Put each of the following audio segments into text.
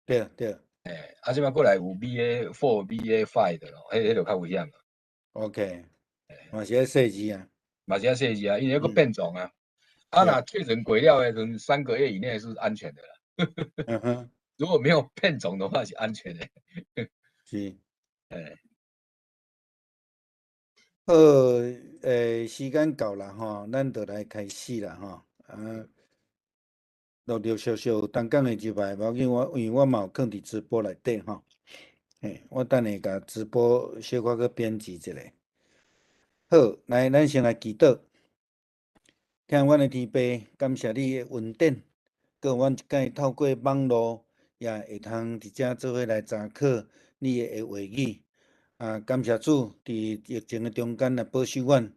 對對。啊，這擺過來有 BA4、BA5 的咯，彼就較危險。 OK，嘛是愛細緻啊。嘛是愛細緻啊，因為閣變種啊。啊，若確診過了的時陣，3個月以內是安全的啦。如果沒有變種的話，是安全的。是。欸。好，時間到啦吼，咱就來開始啦吼。啊，陸陸續續有同工的入來，無要緊，我因為我嘛有囥佇直播內底吼。嘿，我等下共直播小可閣編輯一下。好，來，咱先來祈禱。疼阮的天父，感謝你的恩典，閣予阮這擺透過網路，也會通佇遮做伙來查考你的話語。啊，感謝主，佇疫情的中間來保守阮。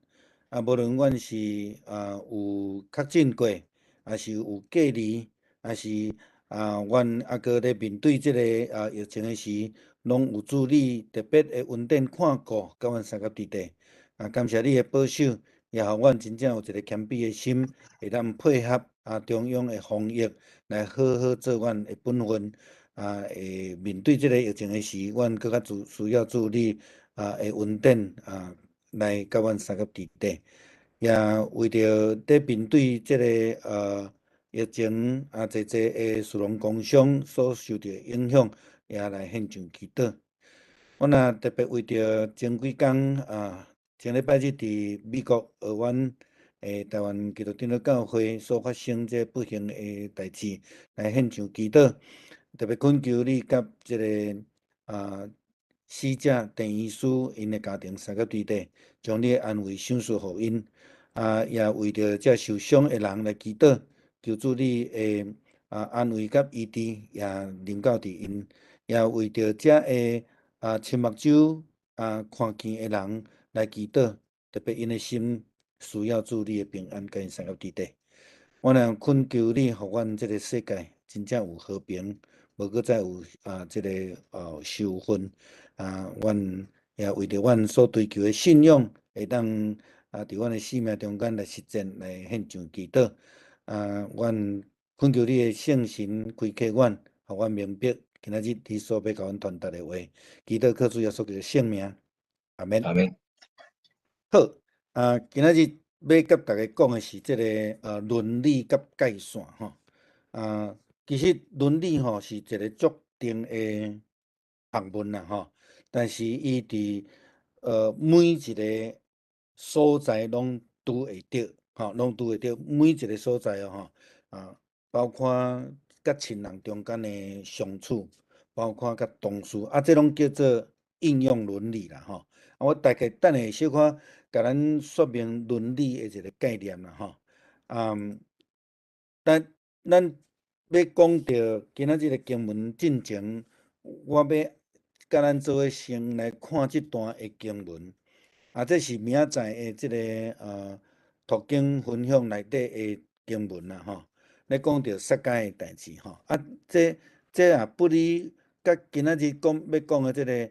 啊，無論阮是有確診過，抑是有隔離，抑是阮猶閣咧面對這個疫情的時，攏有主你特別的恩典看顧，佮阮相佮佇底。啊，感謝你的保守，也予阮真正有一個謙卑的心，會當配合中央的防疫，來好好做阮的本分。啊，會面對這個疫情的時，阮閣較需要主你的恩典來佮阮相佮佇底。也為著咧面對這個疫情濟濟的士農工商所受著的影響，也來獻上祈禱。阮也特別為著前幾工前禮拜日佇美國鱷灣的台灣基督長老教會所發生這不幸的代誌，來獻上祈禱。特別懇求你佮這个死者鄭醫師𪜶的家庭相佮佇底，將你的安慰賞賜予𪜶。啊，也為著這受傷的人來祈禱，求主你的安慰佮醫治也臨到佇𪜶，也為著這个親目睭看見的人來祈禱，特別𪜶的心需要主你的平安，佮𪜶相佮佇底。我若懇求你，予阮這个世界真正有和平，無閣再有這个仇恨。啊，阮也為著阮所追求的信仰，會當佇阮的生命中間來實踐，來獻上祈禱。啊，阮懇求你的聖神開啟阮，予阮明白今仔日你所欲共阮傳達的話。祈禱靠主耶穌基督聖名，阿免。阿免。好，啊，今仔日欲佮大家講的是這个倫理佮界線吼。啊，其實倫理吼是一个足重的學問啦吼，但是伊佇每一个所在攏拄會著，吼，攏拄會著每一个所在哦吼，啊，包括佮親人中間的相處，包括佮同事，啊，這攏叫做應用倫理啦吼。啊，我大概等下小可共咱說明倫理的一个概念啦吼。啊，但咱欲講著今仔日个經文進前，我欲佮咱做伙先來看這段的經文。啊，這是明仔載的這个讀經分享內底的經文啦吼。咧講著撒該的代誌吼。啊，這也不離佮今仔日講欲講的這个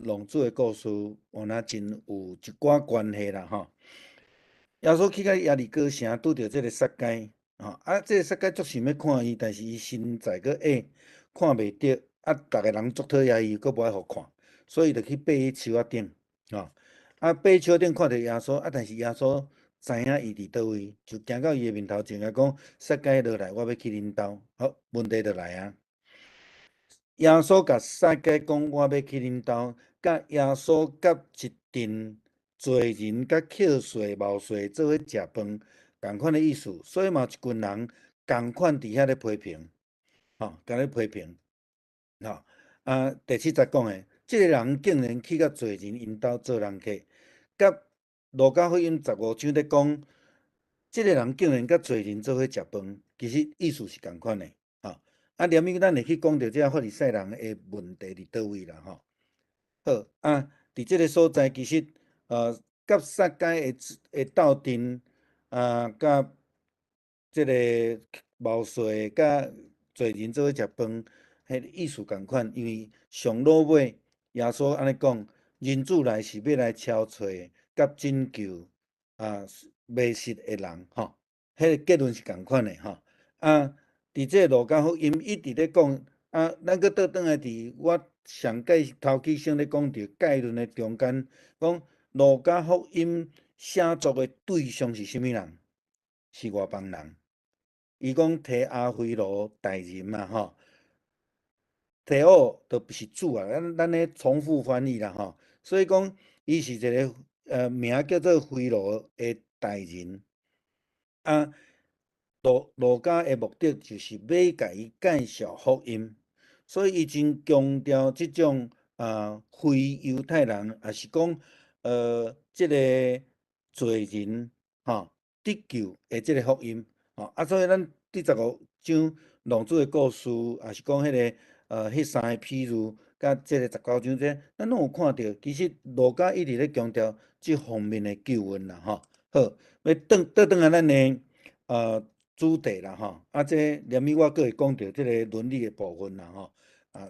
浪子的故事，有若真有一寡關係啦吼。耶穌去到耶利哥城，拄著這个撒該，吼啊，這个撒該足想欲看伊，但是伊身材閣矮，看袂著，啊，逐个人足討厭伊，閣無愛予看，所以就去爬去樹仔頂，吼，啊，爬樹仔頂看著耶穌，啊，但是耶穌知影伊佇佗位，就行到伊的面頭前，共講：撒該落來，我欲去恁兜。好，問題就來啊！耶穌共撒該講：我欲去恁兜，佮耶穌佮一陣罪人佮扣稅謀稅做伙食飯，仝款的意思。所以嘛有一群人仝款佇遐咧批評，吼，共咧批評，吼。啊，第七節講的，這个人竟然去佮罪人𪜶兜做人客，佮路加福音15章咧講，這个人竟然佮罪人做伙食飯，其實意思是仝款的，吼。啊，連尾咱會去講著這法利賽人的問題佇佗位啦，吼。好，啊，佇這个所在，其實，佮撒該的鬥陣，啊，佮這个謀稅佮罪人做伙食飯，彼个意思仝款，因為上落尾耶穌按呢講，人子來是欲來召找佮拯救迷失的人，吼，彼个結論是仝款的，吼。啊，佇這个路加福音一直咧講，啊，咱閣倒轉來佇我上蓋頭起先咧講著概論的中間，講路加福音寫作的對象是啥物人？是外邦人。伊講提阿非羅大人嘛吼，提奧就毋是主啊，咱咧重複翻譯啦吼。所以講，伊是一個名叫做非羅的大人。啊，路加的目的就是欲共伊介紹福音，所以伊真強調這種啊非猶太人，抑是講這个罪人吼得救的這个福音。吼啊，所以咱佇15章浪子的故事，抑是講彼个彼三个譬喻，佮這个19章這，咱攏有看著，其實路加一直咧強調這方面的救恩啦，吼。好，欲轉來咱的主題啦，吼。啊，這連尾我閣會講著這个倫理的部分啦，吼。啊，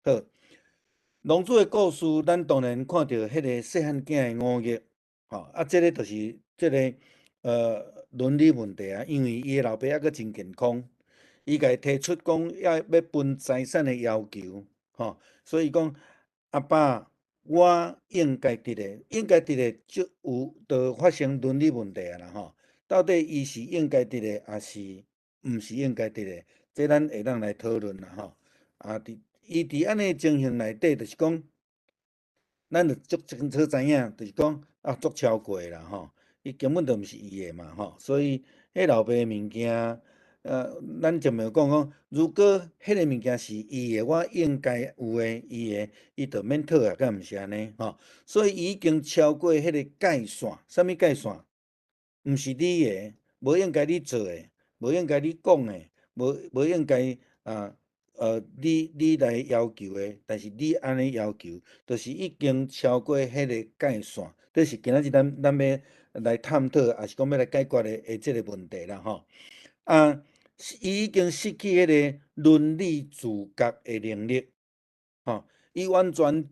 好，浪子的故事，咱當然看著彼個細漢囝的忤逆，吼，啊，這个就是這个倫理問題啊，因為伊的老爸猶閣真健康，伊共伊提出講欲分財產的要求，吼，所以講阿爸，我應該得的，應該得的就有就發生倫理問題啊啦，吼，到底伊是應該得的，抑是毋是應該得的？這咱會當來討論啦，吼。啊，佇伊佇按呢情形內底，就是講，咱就足清楚知影，就是講啊，足超過啦，吼。伊根本就毋是伊的嘛，吼。所以，彼老爸的物件，咱前面有講講，如果彼个物件是伊的，我應該有的，伊的，伊就免討啊，敢毋是按呢？吼。所以伊已經超過彼个界線，啥物界線？毋是你的，無應該你做的，無應該你講的，無應該啊，你來要求的，但是你按呢要求，就是已經超過彼个界線。這是今仔日咱欲來探討，抑是講欲來解決的這个問題啦，吼。啊，伊已經失去彼个倫理自覺的能力，吼，伊完全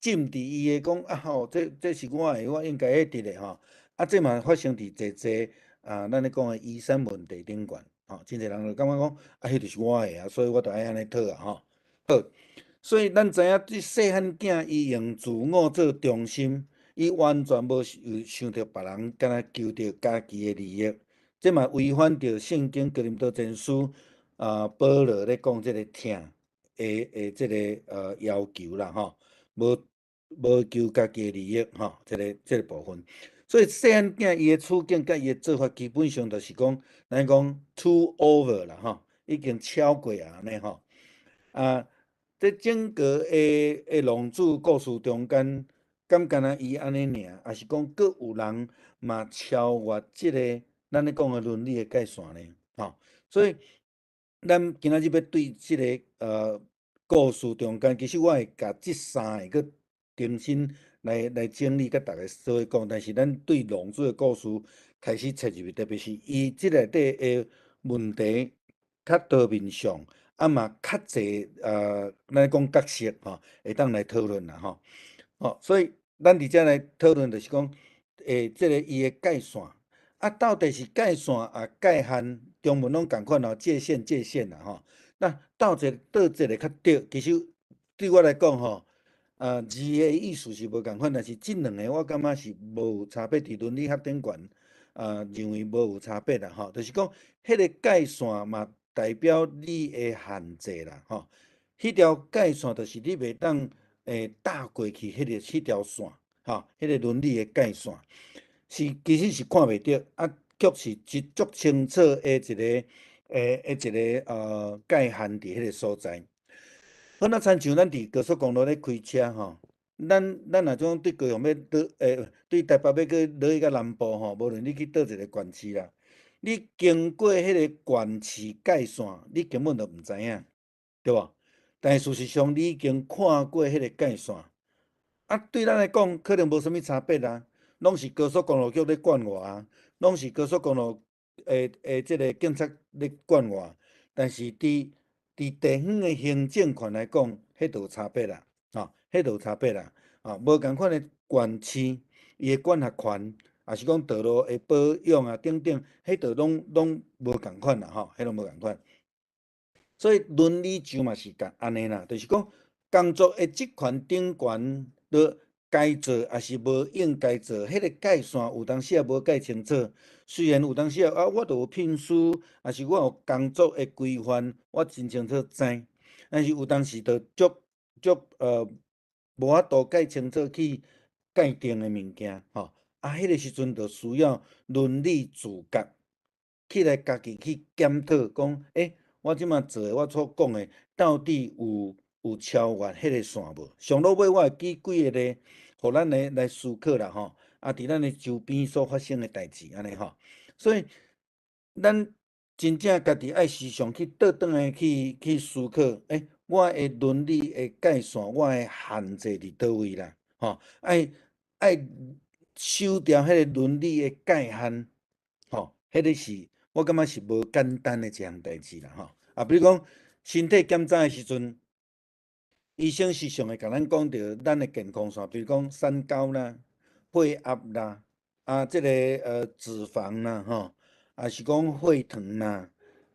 浸佇伊的講啊吼，這是我的，我應該欲得的吼。啊，這嘛發生佇濟濟啊，咱咧講的遺產問題頂懸，吼，真濟人就感覺講啊，彼就是我的啊，所以我就愛按呢討啊，吼。好，所以咱知影這細漢囝伊用自我做中心，伊完全無想著別人，敢若求著家己的利益，這嘛違反著聖經哥林多前書啊，保羅咧講這个疼的這个要求啦，吼，無求家己的利益，吼，這个部分。所以細漢囝伊的處境佮伊的做法，基本上就是講，咱講 too over 啦，吼，已經超過啊，按呢吼。啊，這整個的浪子故事中間，敢干焦伊按呢爾，抑是講閣有人嘛超越這个咱咧講的倫理的界線呢？吼，所以咱今仔日欲對這个故事中間，其實我會共這三个閣重新來整理，佮逐家做伙講。但是咱對浪子的故事開始切入去，特別是伊這內底的問題較多面向，啊嘛較濟咱講角色吼，會當來討論啦吼。吼，所以咱佇遮來討論，就是講，這个伊的界線，啊，到底是界線啊界限，中文攏仝款哦，界限界限啦吼。那佗一个較對？其實對我來講吼，字的意思是無仝款，但是這兩个我感覺是無有差別，佇倫理學頂懸，啊，認為無有差別啦吼。就是講，彼个界線嘛，代表你的限制啦吼。彼條界線就是你袂當踏過去彼條線，吼，彼个倫理的界線是其實是看袂著，啊，卻是一足清楚的一个界限佇彼个所在。好，若親像咱佇高速公路咧開車吼，咱若種對高雄欲倒，對台北欲去落去到南部吼，無論你去佗一个縣市啦，你經過彼个縣市界線，你根本就毋知影，對無？但是事實上，你已經看過彼个界線，啊，對咱來講，可能無啥物差別啊，攏是高速公路局咧管我啊，攏是高速公路的這个警察咧管我，但是佇地方的行政權來講，彼就有差別啦，吼，彼就有差別啦，啊，無仝款的縣市，伊的管轄權，抑是講道路的保養啊等等，彼就攏無仝款啦，吼，彼攏無仝款。所以倫理上嘛是共按呢啦，就是講工作的職權頂懸，著該做抑是無應該做，彼個界線有當時也無界清楚。雖然有當時啊，我著有聘書，抑是我有工作的規範，我真清楚知。但是有當時就足足無法度界清楚去界定的物件，吼。啊，彼個時陣就需要倫理自覺，起來家己去檢討，講，欸，我這馬做的，我所講的，到底有超越彼個線無？上落尾我會舉幾個例，予咱來思考啦，吼。啊，佇咱的周邊所發生的代誌，按呢吼。所以，咱真正家己愛時常去倒轉來去思考，欸，我的倫理的界線，我的限制佇佗位啦，吼，愛守牢彼個倫理的界限，吼，彼個是我感覺是無簡單的一項代誌啦，吼。啊，比如講身體檢查的時陣，醫生時常會共咱講著咱的健康線，比如講三高啦、血壓啦、啊，這個脂肪啦，吼，抑是講血糖啦，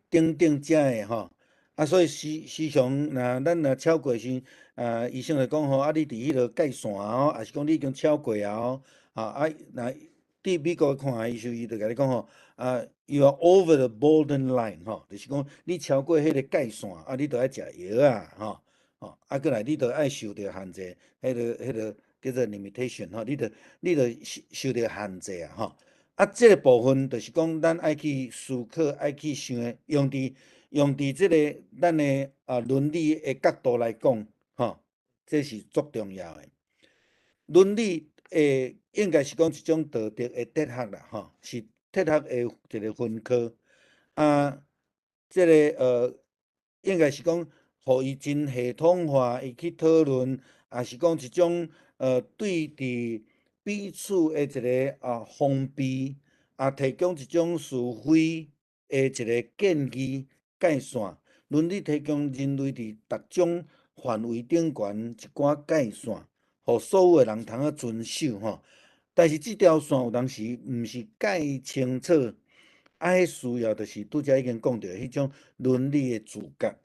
等等遮的吼。啊，所以時時常若咱若超過時，啊，醫生會講吼，啊，你佇彼個界線哦，抑是講你已經超過啊哦，啊，若佇美國看的醫生，伊就共你講吼，啊，you are over the borderline 吼，就是講你超過彼個界線，啊，你著愛食藥啊，吼，吼，啊，閣來你著愛受著限制，彼個叫做 limitation 吼，你著受著限制啊，吼。啊，這個部分就是講咱愛去思考，愛去想的，用佇這個咱的倫理的角度來講，吼，這是足重要的。倫理的應該是講一種道德的哲學啦，吼，是哲學的一個分科。啊，這個應該是講，予伊真系統化，伊去討論，抑是講一種對佇彼此的一個防備，啊，提供一種是非的一個建議界線。倫理提供人類佇逐種範圍頂懸一寡界線，予所有的人通好遵守吼。但是這條線有當時毋是介清楚，啊，彼需要就是拄才已經講著彼種倫理的自覺。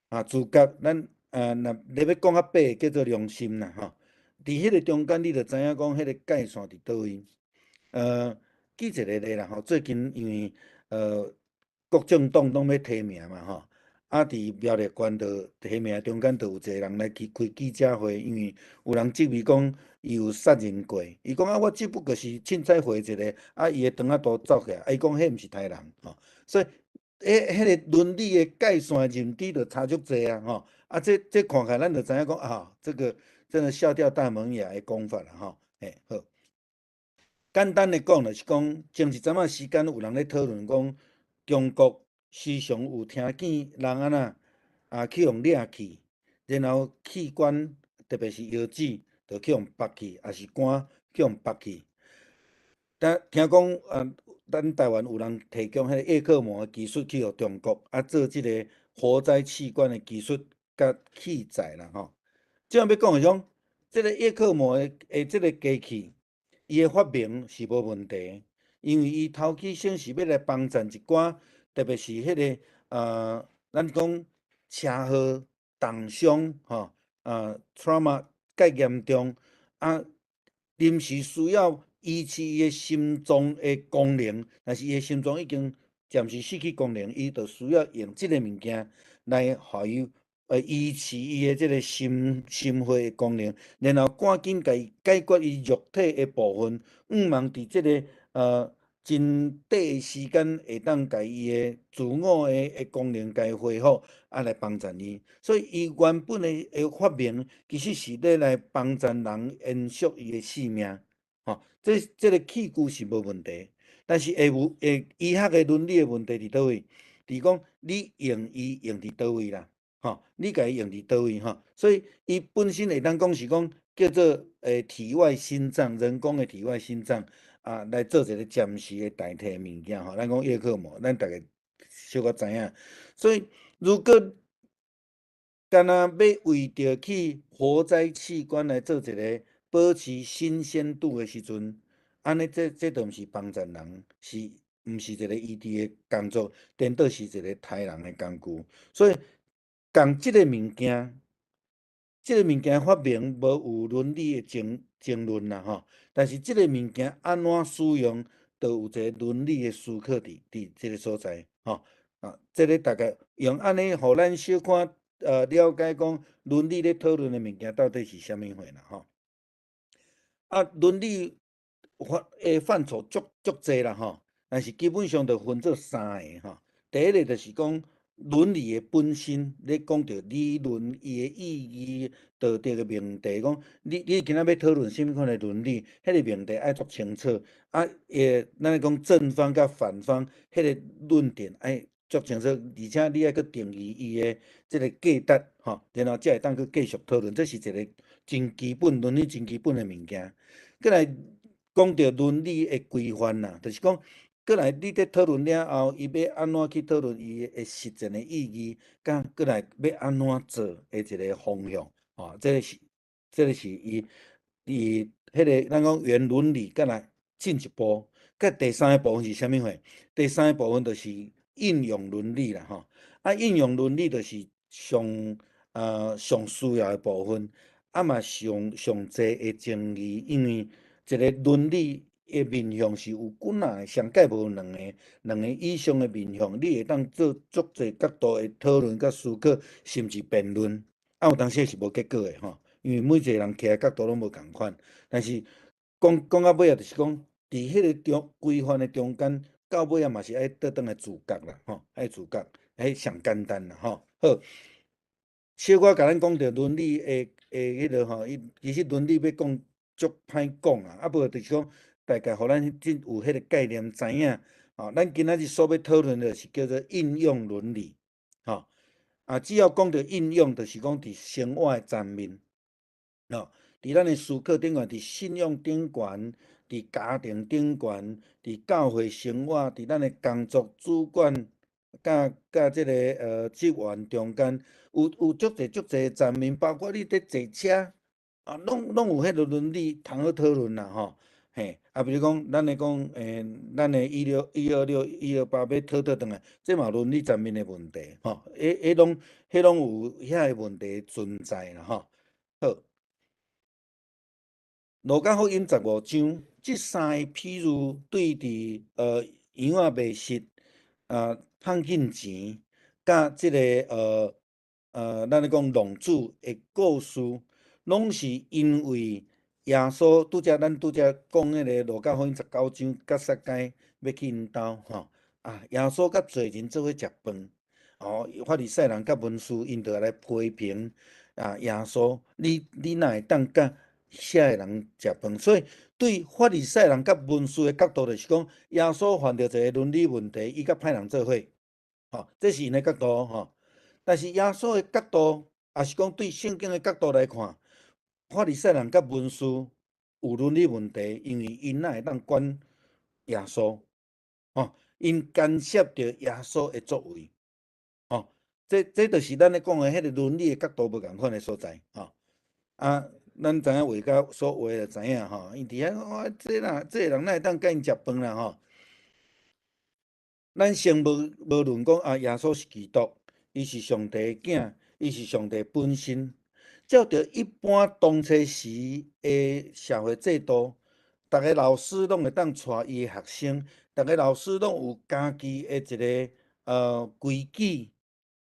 啊，自覺，咱若你欲講較白，叫做良心啦，吼。佇彼個中間，你就知影講彼個界線佇佗位。舉一個例啦吼，最近因為國政黨攏欲提名嘛吼，啊，佇苗栗縣就提名中間就有一個人來去開記者會，因為有人質疑講伊有殺人過，伊講啊，我只不過是凊彩回一個，啊，伊的腸仔肚走起來，啊，伊講彼毋是刣人吼，所以彼個倫理的界線認知就差足濟啊吼，啊，這看起來咱就知影講啊，這個真的笑掉大門牙的講法啦吼，嘿，好。簡單的講就是講，前一陣仔時間有人咧討論講，中國時常有聽見人按怎啊去予掠去，然後器官特別是腰子，就去予剝去，抑是肝去予剝去。但聽講啊，咱台灣有人提供彼個葉克膜的技術去予中國，啊做這個活摘器官的技術佮器材啦吼。這樣欲講的講，這個葉克膜的這個機器，伊的發明是無問題，因為伊頭起先是欲來幫贊一寡，特別是彼個咱講車禍重傷吼，trauma 較嚴重，啊，臨時需要維持伊的心臟的功能，但是伊的心臟已經暫時失去功能，伊就需要用這個物件來予伊維持伊的這個心肺的功能，然後趕緊共伊解決伊肉體的部分，向望佇這個真短的時間會當共伊的自我的功能共伊恢復，啊來幫助伊。所以伊原本的發明其實是咧來幫助人延續伊的性命，吼，這個器具是無問題，但是會有會醫學的倫理的問題佇佗位？佇講你用伊用佇佗位啦，吼，你共伊用佇佗位吼，所以伊本身會當講是講叫做體外心臟，人工的體外心臟啊，來做一個暫時的代替物件吼。咱講葉克膜，咱逐家小可知影。所以如果敢若欲為著去活摘器官來做一個保持新鮮度的時陣，按呢這就毋是幫助人，是毋是一个醫治的工作，顛倒是一個刣人的工具。所以，仝這个物件，這个物件發明無有倫理的爭論啦吼。但是這个物件按怎使用，就有一个倫理的思考佇這个所在吼。啊，這个大概用按呢，予咱小可了解講倫理咧討論的物件到底是啥物貨啦吼。啊，倫理的範疇足足濟啦吼，但是基本上就分做三个吼。第一个就是講倫理的本身，咧講著理論伊的意義、道德的命題，講你今仔欲討論啥物款的倫理，彼个命題愛足清楚。啊，咱咧講正方佮反方，彼个論點愛足清楚，而且你愛閣定義伊的這个價值吼，然後才會當閣繼續討論。這是一个真基本倫理真基本的物件。閣來講著倫理的規範啦，就是講，閣來你佇討論了後，伊欲按怎去討論伊的實踐的意義，佮閣來欲按怎做的一个方向，吼，這个是伊彼个咱講元倫理，閣來進一步。閣第三个部分是啥物貨？第三个部分就是應用倫理啦，吼。啊，應用倫理就是上需要的部分，啊嘛上上濟的爭議，因為一个倫理的面向是有幾若个，上蓋無兩個，兩个以上的面向，你會當做足濟角度的討論佮思考，甚至辯論。啊，有當時是無結果的吼，因為每一個人徛的角度攏無仝款。但是講講到尾仔，就是講佇彼个中規範的中間，到尾仔嘛是愛倒轉來自覺啦，吼，愛自覺，彼上簡單啦，吼。好，小可共咱講著倫理的彼个吼，伊其實倫理欲講足歹講啊，啊無就是講大概予咱真有彼个概念知影。吼，咱今仔日所欲討論的是叫做應用倫理，吼。啊，只要講著應用，就是講佇生活的層面，吼，佇咱的思考頂懸，佇信仰頂懸，佇家庭頂懸，佇教會生活，佇咱的工作主管，佮這个職員中間，有足濟足濟層面，包括你佇坐車，啊，攏有彼个倫理通好討論啦，吼。嘿，啊，比如講，咱咧講，咱的1六126、128欲討倒轉來，這嘛倫理層面的問題，吼，彼攏有遐个問題存在啦，吼。好，路加福音15章，這三个譬喻對佇羊仔迷失、碰見錢，佮這个咱咧講浪子的故事，攏是因為耶穌拄才咱拄才講彼个路加福音19章，佮撒該欲去𪜶兜吼，啊，耶穌佮罪人做伙食飯，哦，法利賽人佮文士𪜶就來批評啊，耶穌，你哪會當佮遐个人食飯？所以對法利賽人佮文士的角度就是講，耶穌犯著一个倫理問題，伊佮歹人做伙，吼，這是𪜶的角度吼。但是耶穌的角度，抑是講對聖經的角度來看，法利賽人佮文士有倫理問題，因為𪜶哪會當管耶穌？吼，𪜶干涉著耶穌的作為，吼，這就是咱咧講的彼个倫理的角度無仝款的所在，吼。啊，咱知影畫家所畫就知影吼，𪜶佇遐講，這啦，這个人哪會當佮𪜶食飯啦？吼。咱先無論講啊，耶穌是基督，伊是上帝的囝，伊是上帝本身。照著一般當初時的社會制度，逐个老師攏會當帶伊的學生，逐个老師攏有家己的一个規矩、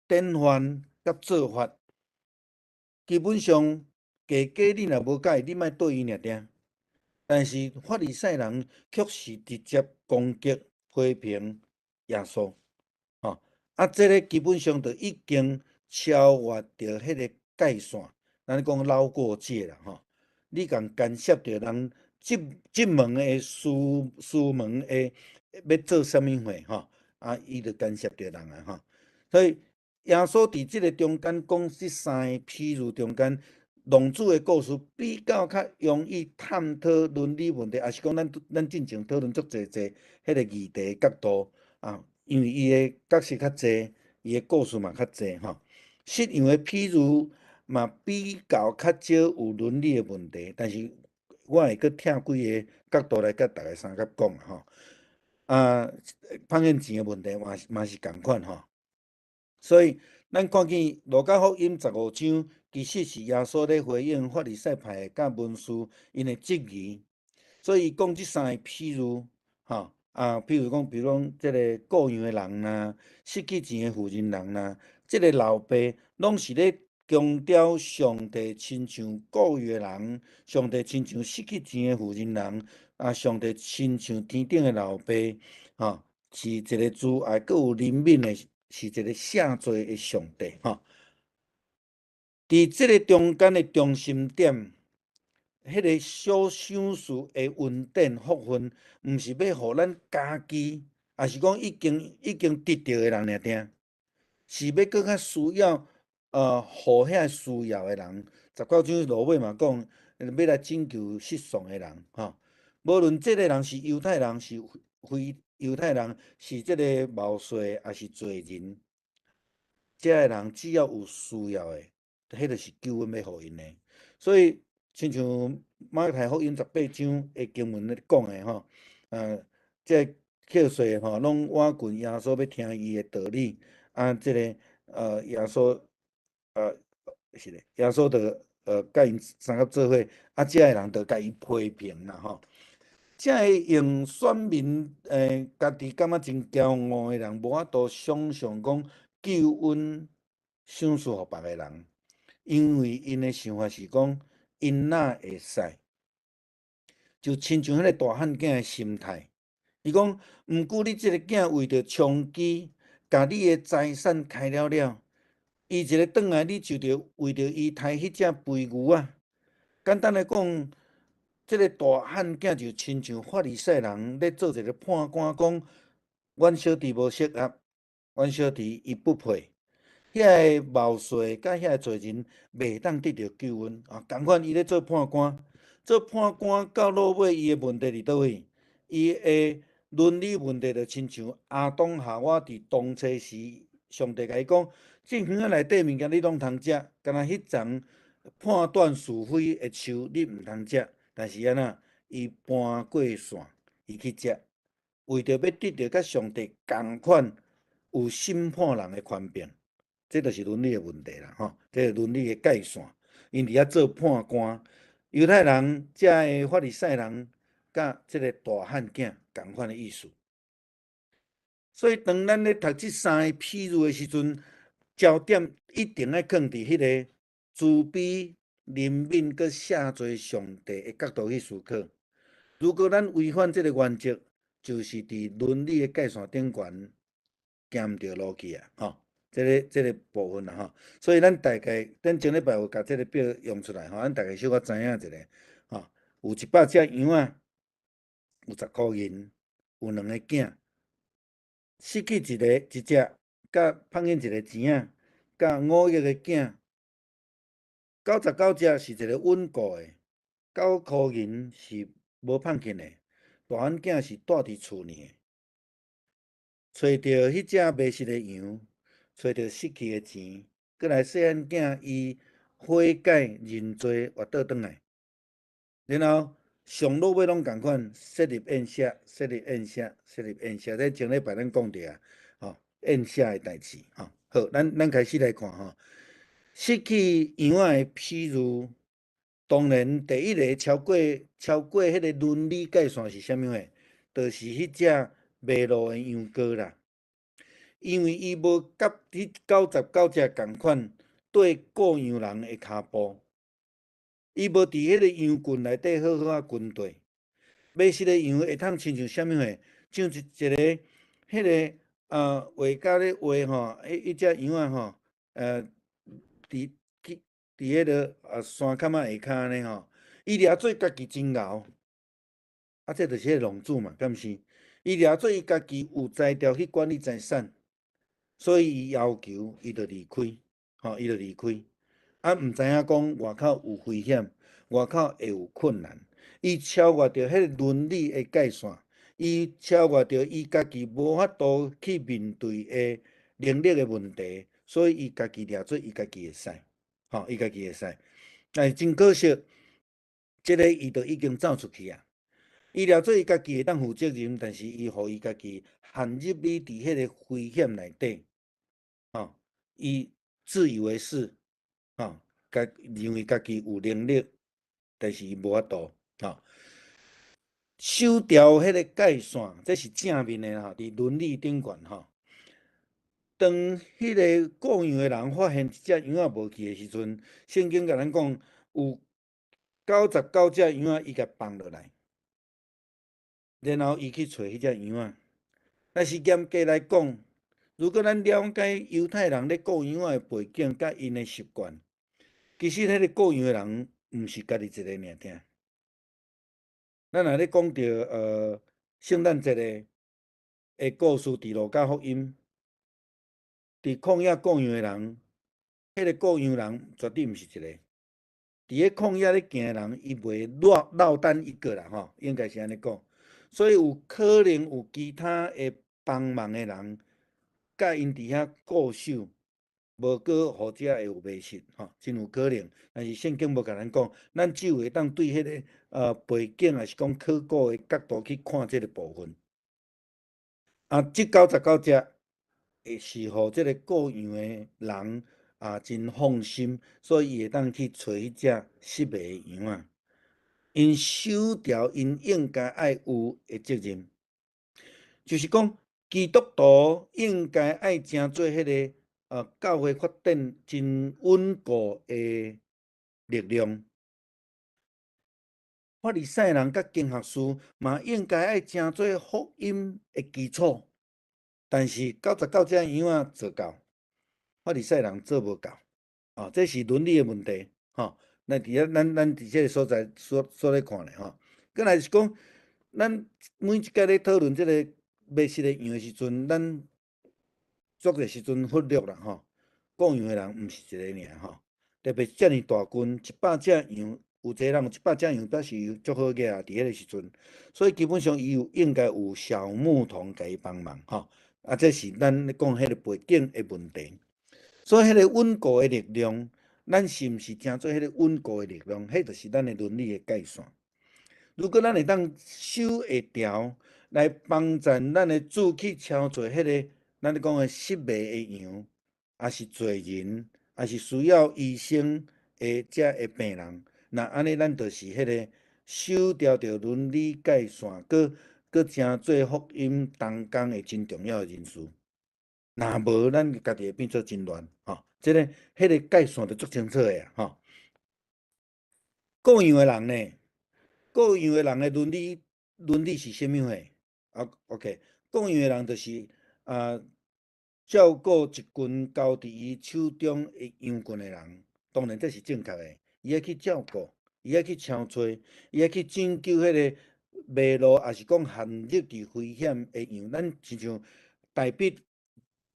典範佮做法。基本上，加加你若無佮意，你莫對伊爾定。但是法利賽人卻是直接攻擊、批評耶穌，吼啊！這个基本上就已經超越著彼个界線。咱講繞過界啦，吼！你共干涉著人這門的師門的欲做啥物貨，吼！啊，伊就干涉著人啊，吼！所以耶穌佇這个中間講這三个譬喻中間，浪子的故事比較較容易探討倫理問題，抑是講咱進前討論足濟濟彼个議題角度啊，因為伊的角色較濟，伊的故事嘛較濟，吼。失羊的譬喻嘛比較較少有倫理的問題，但是我會閣拆幾个角度來佮大家相佮講吼。啊，芳現錢的問題嘛是嘛是仝款吼。所以咱看見路加福音十五章，其實是耶穌咧回應法利賽派佮文士𪜶的質疑。所以伊講這三个譬喻，吼啊，譬如講，比如講這个顧羊的人啦，失去錢的婦人人啦，這个老爸攏是咧強調上帝親像顧羊的人，上帝親像失去錢的婦人人，啊，上帝親像天頂的老爸，吼，是一个慈愛閣有憐憫的，是一个赦罪的上帝，吼。佇這个中間的中心點，彼个小賞賜的恩典福分，毋是欲予咱家己，抑是講已經得著的人爾聽，是欲閣較需要，予遐需要的人。19章落尾嘛講，欲來拯救失喪的人，吼。無論這个人是猶太人，是非猶太人，是這个謀士，抑是罪人，這个人只要有需要的，彼就是救恩欲予𪜶的。所以，親像馬太福音18章的經文咧講的吼，這个客稅吼，攏倚近耶穌欲聽伊的道理，啊，這个耶穌，是咧，耶穌就佮𪜶相佮做伙，啊，這个人就共伊批評啦吼。這个用選民家己感覺真驕傲的人，無法度想象講救恩賞賜予別个人，因為𪜶的想法是講，𪜶哪會使？就親像彼个大漢囝的心態，伊講，毋過你這个囝為著充飢，共你的財產開了了，伊一个轉來，你就著為著伊刣彼隻肥牛仔。簡單來講，這个大漢囝就親像法利賽人咧做一个判官，講，阮小弟無適合，阮小弟伊不配。遐个謀士佮遐个罪人袂當得著救恩啊！仝款伊咧做判官，做判官到落尾，伊的問題佇佗位？伊的倫理問題就親像亞當夏娃佇當初時，上帝共伊講，這園仔內底物件你攏通食，干焦彼叢判斷是非的樹你毋通食。但是按怎？伊搬過線，伊去食，為著欲得著佮上帝仝款有審判人的權柄。這就是倫理的問題啦，吼！這個倫理的界線，𪜶佇遐做判官，猶太人、這个法利賽人，佮這个大漢囝仝款的意思。所以，當咱咧讀這三个譬喻的時陣，焦點一定愛囥佇彼个慈悲、憐憫、閣赦罪上帝的角度去思考。如果咱違反這个原則，就是佇倫理的界線頂懸行毋著路去啊！吼！這个部分啦吼，所以咱大概咱前禮拜有共這个表用出來吼，咱大概小可知影一下吼，有100隻羊仔，有10箍銀，有兩个囝，失去一个一隻，佮芳見一个錢仔，佮5億个囝，99隻是一个穩固的，9箍銀是無芳去的，大漢囝是蹛佇厝呢，揣著彼隻迷失的羊。揣著失去的錢，閣來細漢囝伊悔改認罪，活倒轉來，然後上落尾攏仝款，設立宴席，設立宴席，設立宴席。這前禮拜咱講著啊，吼宴席的代誌，吼好，咱開始來看吼，失去羊仔的譬喻，當然第一个超過彼个倫理界線是啥物貨？就是彼隻迷路的羊羔啦。因為伊無佮彼99隻仝款綴顧羊人的跤步，伊無佇彼个羊群內底好好仔跟綴。迷失的羊會通親像啥物貨？像一个彼个畫家咧畫吼，彼隻羊仔吼，佇去佇彼个山崁仔下跤按呢吼，伊掠做家己真𠢕，啊，這就是彼个浪子嘛，敢毋是？伊掠做伊家己有才調去管理財產。所以伊要求，伊就離開，吼，伊就離開。啊，毋知影講外口有危險，外口會有困難。伊超越著彼个倫理的界線，伊超越著伊家己無法度去面對的能力的問題，所以伊家己掠做伊家己會使，吼，伊家己會使。但是真可惜，這个伊就已經走出去啊。伊掠做伊家己會當負責任，但是伊予伊家己陷入你佇彼個危險內底，吼，伊自以為是，吼，家認為家己有能力，但是伊無法度，吼。守牢彼個界線，這是正面的吼，佇倫理頂懸吼。當彼個顧羊的人發現一隻羊仔無去的時陣，聖經共咱講有99隻羊仔，伊共放落來，然後伊去揣彼隻羊仔。但是嚴格來講，如果咱了解猶太人咧顧羊仔的背景佮𪜶的習慣，其實彼個顧羊的人毋是家己一个爾聽。咱若咧講著聖誕節的故事，佇路加福音，佇曠野顧羊的人，彼個顧羊人絕對毋是一个。佇咧曠野咧行的人，伊袂落落單一個啦，吼，應該是按呢講。所以有可能有其他會幫忙的人，佮𪜶佇遐固守，無閣予遮會有迷失，吼，真有可能。但是聖經無共咱講，咱只有會當對彼個背景，抑是講考古的角度去看這个部分。啊，這99隻會是予這个顧羊的人啊真放心，所以伊會當去揣彼隻失迷的羊仔。𪜶守牢𪜶應該愛有的責任，就是講基督徒應該愛成做彼个教會發展真穩固的力量。法利賽人佮經學士嘛應該愛成做福音的基礎，但是99隻羊仔做到，法利賽人做無到，哦，這是倫理的問題，吼。咱佇遐，咱佇這个所在所咧看咧，吼。閣來是講，咱每一擺咧討論這个迷失的羊的時陣，咱足濟時陣忽略啦，吼。顧羊的人毋是一个爾，吼。特別遮爾大群，100隻羊，有一个人有100隻羊，表示伊足好額啊，佇彼个時陣，所以基本上伊有應該有小牧童共伊幫忙，吼。啊，這是咱咧講彼個背景的問題。所以彼個穩固的力量，咱是毋是成做彼個穩固的力量？彼就是咱的倫理的界線。如果咱會當守會牢，來幫助咱的主去超做彼個咱咧講的失迷的羊，抑是罪人，抑是需要醫生的這个病人，若按呢，咱就是彼個守牢著倫理界線，閣閣成做福音同工的真重要的人士。若無，咱家己會變做真亂，吼。這个、彼个界線就足清楚的啊，吼。顧羊的人呢？顧羊的人的倫理是啥物貨？啊，OK，顧羊的人就是啊，照顧一群交佇伊手中的羊群的人，當然這是正確的。伊愛去照顧，伊愛去撨揣，伊愛去拯救彼个迷路，抑是講陷入佇危險的羊。咱親像大衛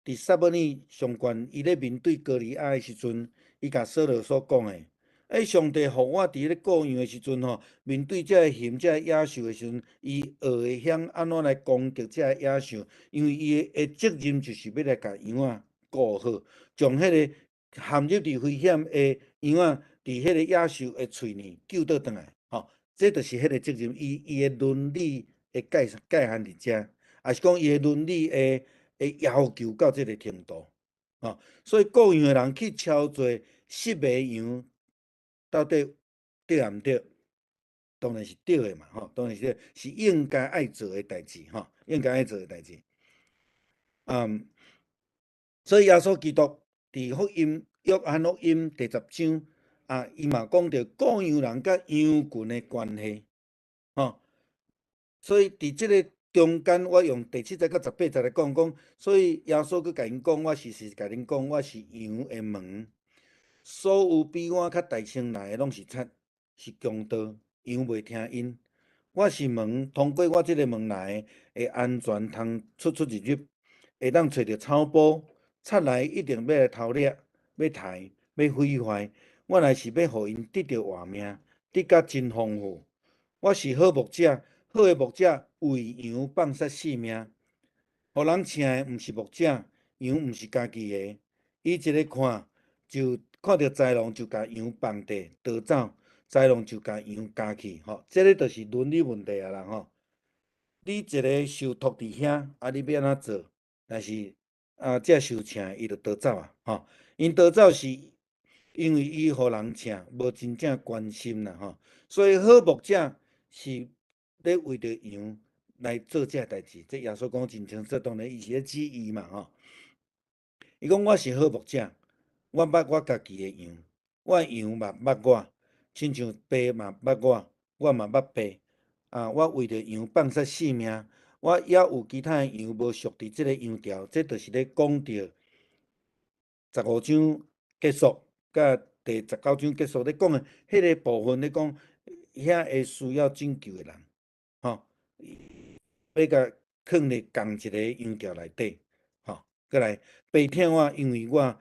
佇撒母耳上懸，伊咧面對歌利亞的時陣，伊共掃羅所講的，欸，上帝予我佇咧顧羊的時陣吼，面對這个熊、這个野獸的時陣，伊學會曉按怎來攻擊這个野獸，因為伊的責任就是欲來共羊仔顧好，將彼个陷入佇危險的羊仔，佇彼个野獸的喙裡救倒轉來，吼，這就是彼個責任，伊的倫理的界限佇遮，抑是講伊的倫理的要求到這个程度，吼，所以顧羊的人去超做失迷羊，到底對抑毋對？當然是對的嘛，吼，當然是對，是應該愛做的代誌，吼，應該愛做的代誌。所以耶穌基督佇福音約翰福音第10章啊，伊嘛講著顧羊人佮羊群的關係，吼，所以佇這个中間，我用第7節佮18節來講講，所以耶穌閣共𪜶講，我實實共恁講，我是羊的門，所有比我較大先來的，攏是賊，是強盜，羊袂聽𪜶。我是門，通過我這个門來的，會安全通出出入入，會當揣著草埔。賊來一定欲來偷掠，欲刣，欲毀壞。我來是欲予𪜶得著活命，得甲真豐富。我是好牧者，好的牧者為羊放捨性命。予人晟的毋是牧者，羊毋是家己的。伊一个看就看著豺狼，就共羊放地逃走。豺狼就共羊咬去，吼，這个就是倫理問題啊啦，吼。你一个受託佇遐，啊，你欲按怎做？但是啊，這受請的伊就逃走啊，吼。𪜶逃走是因為伊予人請，無真正關心啦，吼。所以好牧者是咧為著羊來做這代誌，這耶穌講真清楚，當然伊是咧指伊嘛，吼。伊講我是好牧者，我捌我家己的羊，我的羊嘛捌我，親像爸嘛捌我，我嘛捌爸。啊，我為著羊放捨性命，我猶有其他的羊無屬佇這个羊牢，這就是咧講著15章結束，佮第19章結束咧講的彼个部分咧講，遐會需要拯救的人，吼，欲共囥佇仝一个羊牢內底，吼，過來，爸疼我，因為我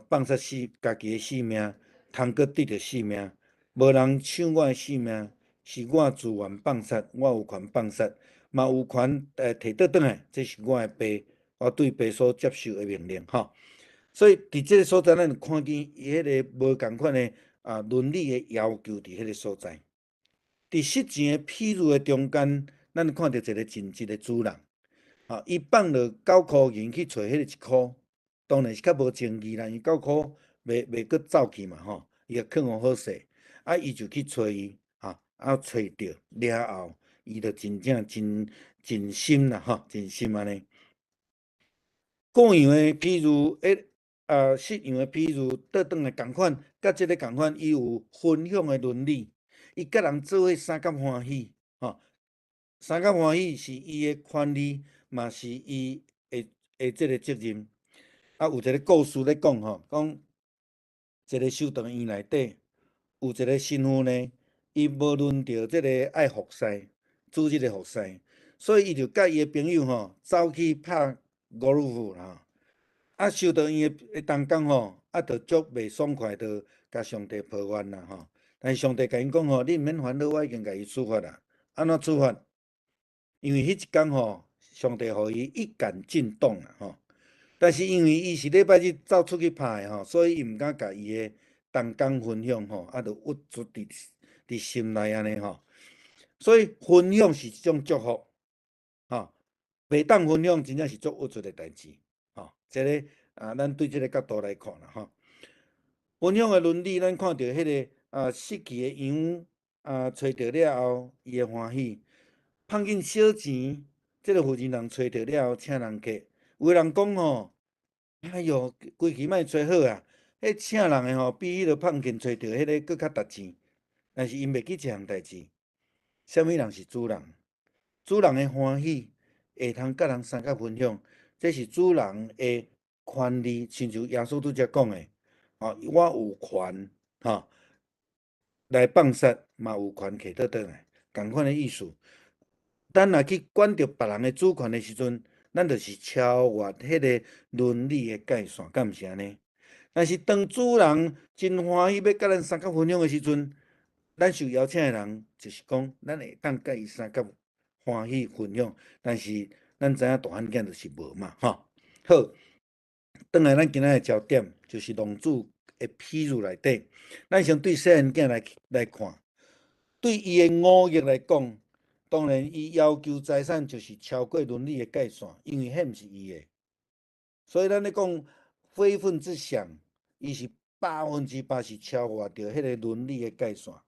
放捨死家己的性命，通閣得著性命，無人搶我的性命，是我自願放捨，我有權放捨，嘛有權提倒轉來，這是我的爸，我對爸所接受的命令，吼。所以佇這个所在，咱就看見伊彼个無仝款的啊倫理的要求佇彼个所在。佇失錢的譬喻的中間，咱看著一个盡職的主人，啊，伊放落九箍銀去揣彼个一箍，當然是較無情義啦，因為九箍袂閣走去嘛，吼，伊共囥予好勢，啊，伊就去揣伊，哈，啊，揣著了後，伊就真正真盡心啦，吼，盡心按呢。羔羊的譬喻，失羊的譬喻，倒轉來仝款，佮這个仝款，伊有分享的倫理，伊佮人做伙相佮歡喜，吼，相佮歡喜是伊的權利，嘛是伊的這个責任。啊，有一个故事咧講吼，講一个修道院內底有一个神父呢，伊無輪著這个愛服侍，主日的服侍，所以伊就佮伊的朋友吼走去拍高爾夫啦。啊，修道院的同工吼，啊，就足袂爽快，就共上帝抱怨啦吼。但是上帝共𪜶講吼，你毋免煩惱，我已經共伊處罰啦。按怎處罰？因為彼一工吼，上帝予伊一桿震動啦吼。但是因為伊是禮拜日走出去拍的吼，所以伊毋敢共伊的同工分享吼，啊，就鬱卒佇心內按呢吼。所以分享是一種祝福，吼，袂當分享真正是足鬱卒的代誌，吼。這个啊，咱對這个角度來看啦，吼。分享的倫理，咱看著彼个啊失去的羊啊，揣著了後，伊會歡喜；放見小錢，這个負責人揣著了後，請人客。有的人講吼，哎喲，規氣莫揣好啊！彼請人的吼，比彼个放見揣著彼个閣較值錢。但是𪜶袂記一項代誌，啥物人是主人？主人的歡喜會通佮人相佮分享，這是主人的權利，親像耶穌拄才講的，吼，我有權，吼，來放捨，嘛有權提倒轉來，仝款的意思。咱若去管著別人的主權的時陣，咱就是超越彼个倫理的界線，敢毋是按呢？但是當主人真歡喜欲佮咱相佮分享的時陣，咱受邀請的人就是講，咱會當佮伊相佮歡喜分享，但是咱知影大漢囝就是無嘛，吼。好，轉來咱今仔的焦點就是浪子的譬喻內底，咱先對細漢囝來看，對伊的五欲來講，當然伊要求財產就是超過倫理的界線，因為彼毋是伊的。所以咱咧講非分之想，伊是100%是超越著彼个倫理的界線，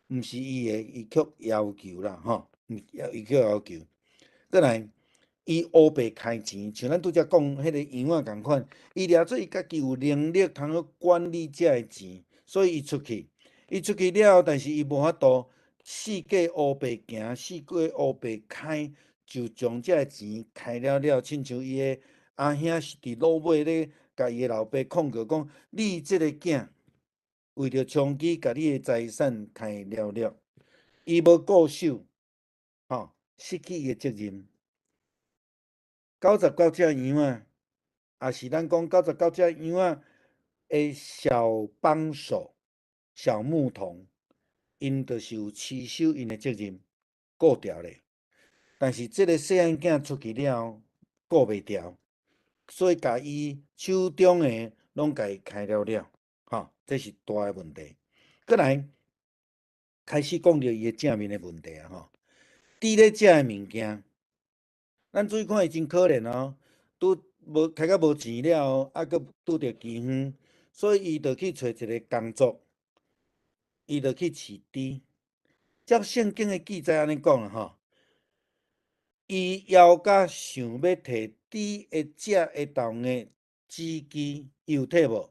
毋是伊的，伊卻要求啦，吼，伊卻要求。過來，伊烏白開錢，像咱拄才講彼个羊仔仝款，伊掠做伊家己有能力通去管理遮个錢，所以伊出去，伊出去了後，但是伊無法度四界烏白行，四界烏白開，就將遮个錢開了了，親像伊的阿兄是佇落尾咧，共伊的老爸控告講：你這个囝為著充飢，共你的財產開了了，伊無顧守，吼，失去伊的責任。99隻羊仔，也是咱講99隻羊仔的小幫手、小牧童，𪜶就是有持守𪜶的責任，顧牢咧。但是這个細漢囝出去了後，顧袂牢，所以共伊手中的攏共伊開了了，吼，這是大的問題。過來，開始講著伊的正面的問題啊吼。佇咧食的物件，咱注意看伊真可憐哦，拄無開甲無錢了後，啊，閣拄著饑荒，所以伊就去揣一个工作，伊就去飼豬。照聖經的記載按呢講啦吼，伊枵甲想欲提豬會食的豆莢子枝，伊有提無？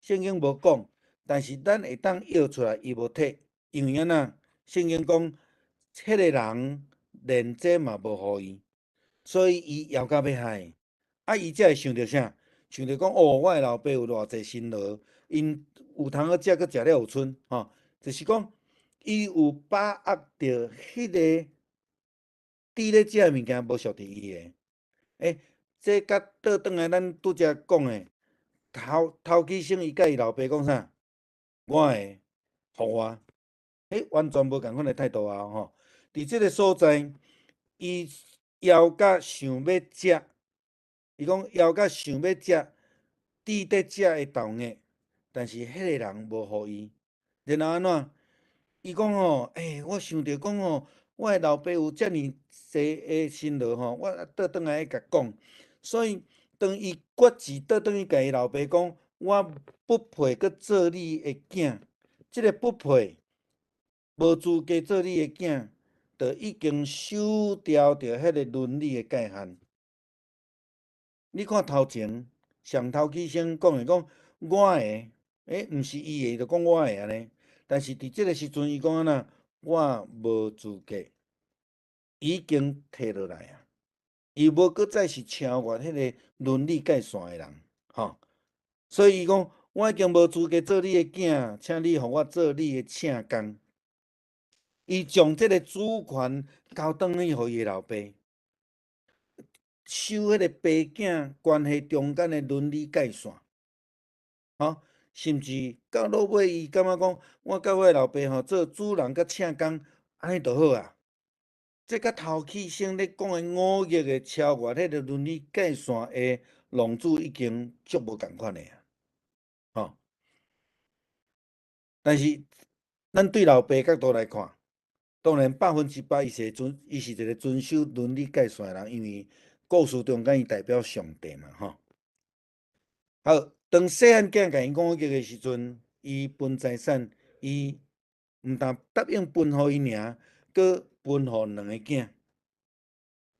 聖經無講，但是咱會當臆出來，伊無提，因為按怎？聖經講，彼个人連這嘛無予伊，所以伊枵甲欲害。啊，伊才會想著啥？想著講哦，我的老爸有偌濟辛勞，𪜶有通好食，閣食了有賰，吼，就是講伊有把握著彼个佇咧食的物件無屬佇伊的。欸，這佮倒轉來咱拄才講的，頭頭起先伊佮伊老爸講啥？我的，予我，欸，完全無仝款的態度啊！吼，佇這个所在，伊枵甲想欲食，伊講枵甲想欲食，佇咧食的豆莢，但是彼个人無予伊。然後按怎？伊講吼，欸，我想著講吼，我的老爸有遮爾濟的辛勞吼，我倒轉來愛共講。所以當伊決志倒轉去共伊老爸講，我不配閣做你的囝，這个不配，無資格做你的囝，就已經守牢著彼个倫理的界限。你看頭前上頭起先講的講我的，欸，毋是伊的，就講我的按呢。但是佇這个時陣，伊講按怎？我無資格，已經提落來啊！伊無閣再是超越彼个倫理界線的人，吼。所以伊講，我已經無資格做你的囝，請你予我做你的請工。伊將這个主權交轉去予伊的老爸，守彼个爸囝關係中間的倫理界線，吼。甚至到落尾，伊感覺講，我佮我的老爸吼做主人佮請工，按呢就好啊。這佮頭起先咧講的五欲的超越彼个倫理界線的浪子已經足無仝款的啊，吼。但是咱對老爸角度來看，當然100%伊是一个遵守倫理界線的人，因為故事中間伊代表上帝嘛，吼。好，當細漢囝共𪜶講這个時陣，伊分財產，伊毋但答應分予伊爾，閣分予兩个囝。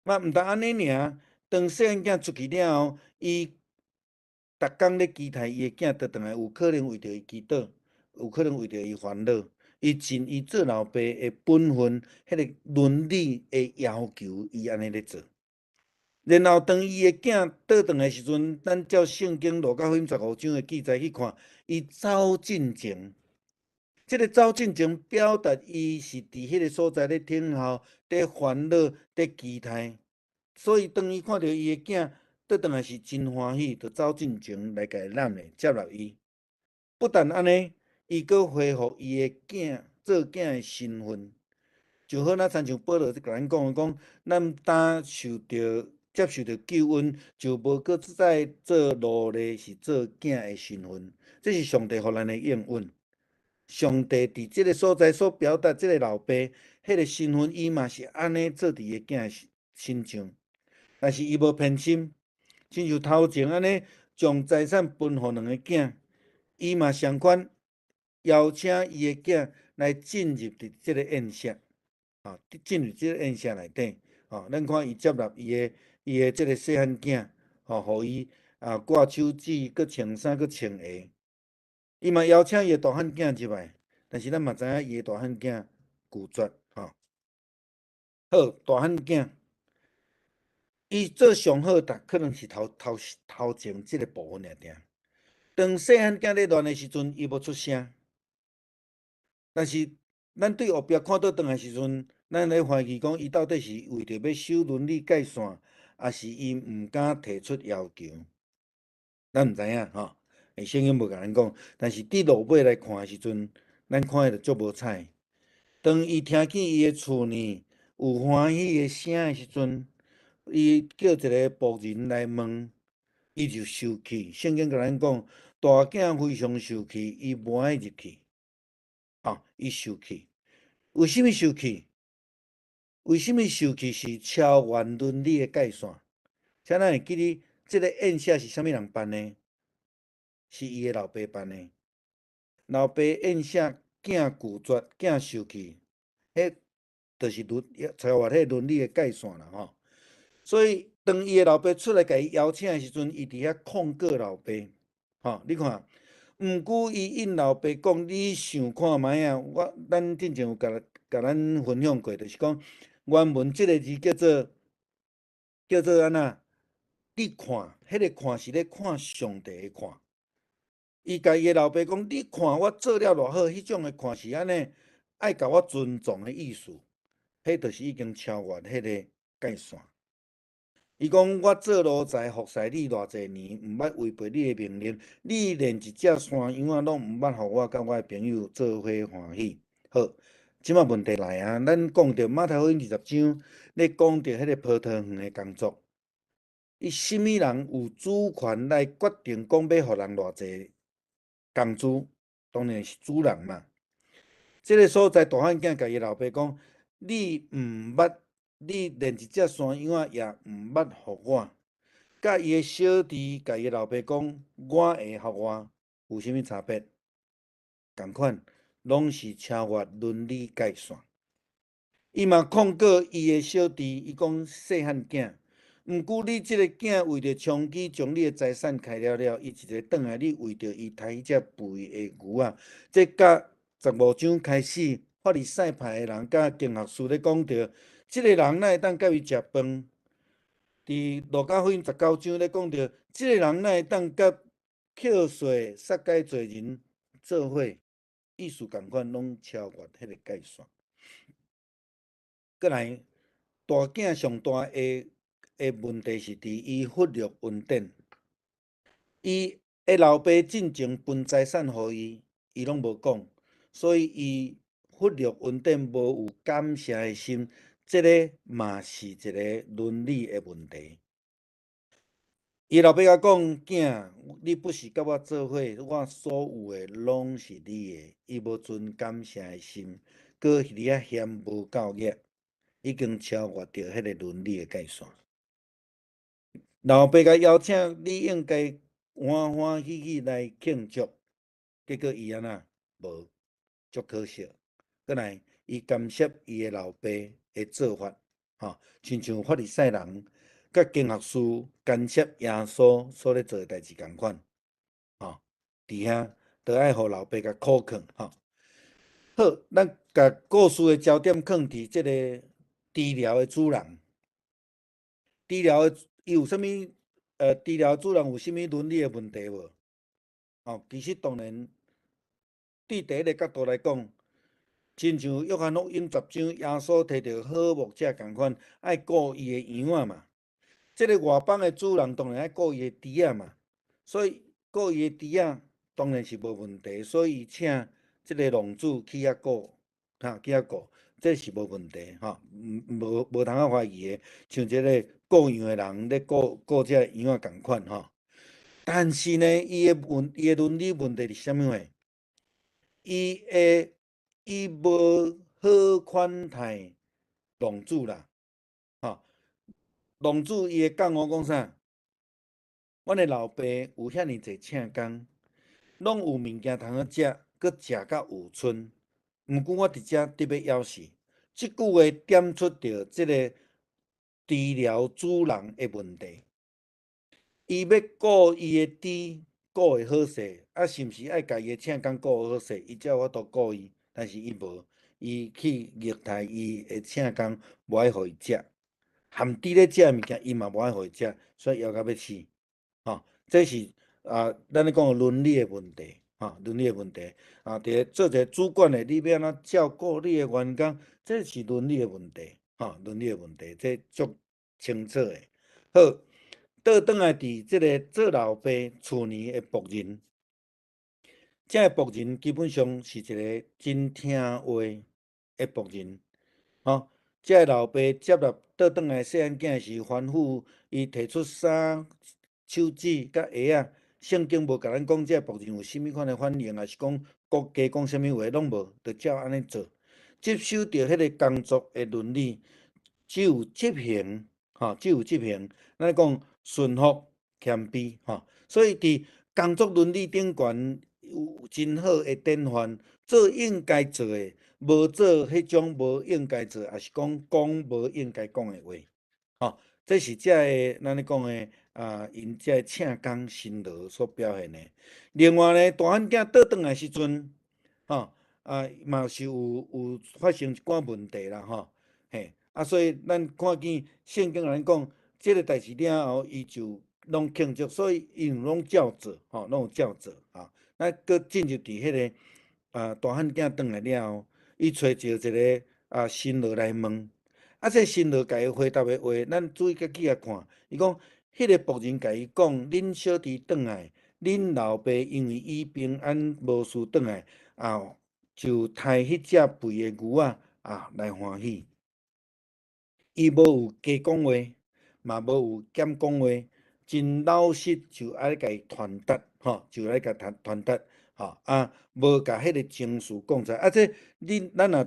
嘛毋但按呢爾，當細漢囝出去了後，伊逐工咧期待伊的囝倒轉來，有可能為著伊祈禱，有可能為著伊煩惱，伊盡伊做老爸的本分，彼个倫理的要求，伊按呢咧做。然後當伊的囝倒轉來時陣，咱照聖經路加福音15章的記載去看，伊走進前，這个走進前表達伊是佇彼个所在咧等候、咧煩惱、咧期待，所以當伊看著伊的囝倒轉來是真歡喜，就走進前來共伊攬咧接納伊。不但按呢，伊閣恢復伊的囝做囝的身份，就好若親像保羅共咱講的講，咱當受著接受著救恩，就無閣再做奴隸，是做囝的身份。這是上帝予咱的應允。上帝佇這个所在所表達這个老爸彼个身份，伊嘛是按呢做佇伊的囝身上，但是伊無偏心，親像頭前按呢將財產分予兩个囝，伊嘛相款邀請伊的囝來進入佇這个宴席，啊，進入這个宴席內底，吼，咱看伊接納伊的這个細漢囝，吼，予伊啊掛手指，閣穿衫，閣穿鞋。伊嘛邀請伊的大漢囝入來，但是咱嘛知影伊的大漢囝拒絕，吼。好，大漢囝，伊做上好，但可能是頭頭頭前這个部分爾爾。當細漢囝咧亂的時陣，伊無出聲。但是咱對後壁看倒轉來時陣，咱咧懷疑講，伊到底是為著欲守倫理界線，抑是伊毋敢提出要求？咱毋知影吼。聖經無共咱講，但是佇落尾來看的時陣，咱看的就足無彩。當伊聽見伊的厝內有歡喜的聲的時陣，伊叫一个僕人來問，伊就受氣。聖經共咱講，大囝非常受氣，伊無愛入去。啊，伊受氣。為啥物受氣？為啥物受氣是超越倫理的界線？請咱會記得，這个宴席是啥物人辦的？是伊的老爸辦的。老爸宴席，囝拒絕，囝受氣，彼就是倫超越彼倫理的界線啦吼。所以當伊的老爸出來共伊邀請的時陣，伊佇遐控告老爸，吼，你看，毋過伊應老爸講，你想看覓啊？我咱之前有共共咱分享過，就是講原文這个字叫做按怎？你看，彼个看是咧看上帝的看。伊共伊的老爸講，你看我做了偌好，彼種的看是按呢，愛共我尊重的意思，彼就是已經超越彼个界線。伊講我做奴才服侍你偌濟年，毋捌違背你的命令，你連一隻山羊仔攏毋捌予我佮我的朋友做伙歡喜。好，這擺問題來啊，咱講著馬太福音20章，咧講著彼個葡萄園的工作，伊啥物人有主權來決定講欲予人偌濟工資？當然是主人嘛。這个所在，大漢囝共伊老爸講：你毋捌，你連一隻山羊仔也毋捌予我。佮伊的小弟共伊老爸講：我會予我，有啥物差別？仝款，攏是超越倫理界線。伊嘛控告伊的小弟，伊講細漢囝，毋過你這个囝為著充飢，將你的財產開了了，伊一个轉來，你為著伊刣彼隻肥的牛仔，這佮15章開始，法利賽派的人佮經學士咧講著，這个人哪會當佮伊食飯？佇路加福音19章咧講著，這个人哪會當佮扣稅撒該罪人做伙？意思仝款，攏超越彼个界線。過來，大囝上大的的問題是佇伊忽略恩典，伊的老爸進前分財產予伊，伊攏無講，所以伊忽略恩典，無有感謝的心，這个嘛是一個倫理的問題。伊老爸共講：囝，你不是佮我做伙，我所有的攏是你的。伊無存感謝的心，閣佇遐嫌無夠額，已經超越著彼个倫理的界線。老爸共邀請，你應該歡歡喜喜來慶祝，結果伊按怎？無，足可惜。過來，伊干涉伊的老爸的做法，吼，親像法利賽人佮經學士干涉耶穌所咧做的代誌仝款，吼，佇遐都愛予老爸共苦勸，吼。好，咱共故事的焦點囥佇這個豬寮的主人，豬寮的伊有啥物？豬寮主人有啥物倫理的問題無？吼，其實當然，對第一个角度來講，親像約翰福音10章，耶穌提著好牧者仝款，愛顧伊的羊仔嘛。這个外邦的主人當然愛顧伊的豬仔嘛，所以顧伊的豬仔當然是無問題，所以請這个浪子去遐顧，哈，去遐顧，這是無問題，吼，無通啊懷疑的。像這个顧羊的人咧顧顧這羊仔仝款，吼。但是呢，伊的倫理問題是啥物貨？伊無好款待浪子啦，吼。浪子伊會講我講啥？阮的老爸有遐爾濟請工，攏有物件通好食，閣食甲有賰。毋過我佇遮得欲枵死。這句話點出著這个豬寮主人的問題。伊欲顧伊的豬，顧會好勢，啊，是毋是愛共伊的請工顧好勢，伊才有法度顧伊？但是伊無，伊去虐待伊的請工，無愛予伊食。含豬咧食的物件，伊嘛無愛予伊食，所以枵甲欲死。吼，這是啊，咱咧講的倫理的問題，吼，倫理的問題。啊，佇咧做一个主管的，你欲按怎照顧你的員工，這是倫理的問題，吼，倫理的問題，這足清楚的。好，倒轉來佇這个做老爸厝裡的僕人，這个僕人基本上是一个真聽話的僕人，吼。這个老爸接納倒轉來細漢囝時，吩咐伊提出衫、手指佮鞋仔。聖經無共咱講這个僕人有啥物款的反應，抑是講講國家講啥物話攏無，就照按呢做。接受著彼个工作的倫理，只有執行，吼，只有執行。咱講順服、謙卑，吼。所以佇工作倫理頂懸有真好的典範，做應該做的，無做彼種無應該做，抑是講講無應該講的話，吼。這是這个咱咧講的啊，𪜶這个請工辛勞所表現的。另外呢，大漢囝倒轉來時陣，吼，啊，嘛是有發生一寡問題啦，吼，嘿，啊，所以咱看見聖經來講，這個代誌了後，伊就攏慶祝，所以𪜶攏照做，吼，攏有照做，啊，咱閣進入佇彼个啊，大漢囝轉來了後，伊揣著一个啊新郎來問。啊，這新郎共伊回答的話，咱注意較去來看，伊講，彼个僕人共伊講，恁小弟轉來，恁老爸因為伊平安無事轉來，啊，就刣彼隻肥的牛仔啊來歡喜。伊無有加講話，嘛無有減講話，真老實就愛共伊傳達，吼，就來共傳傳達，吼啊，無共彼个情緒講出來。啊，這恁咱若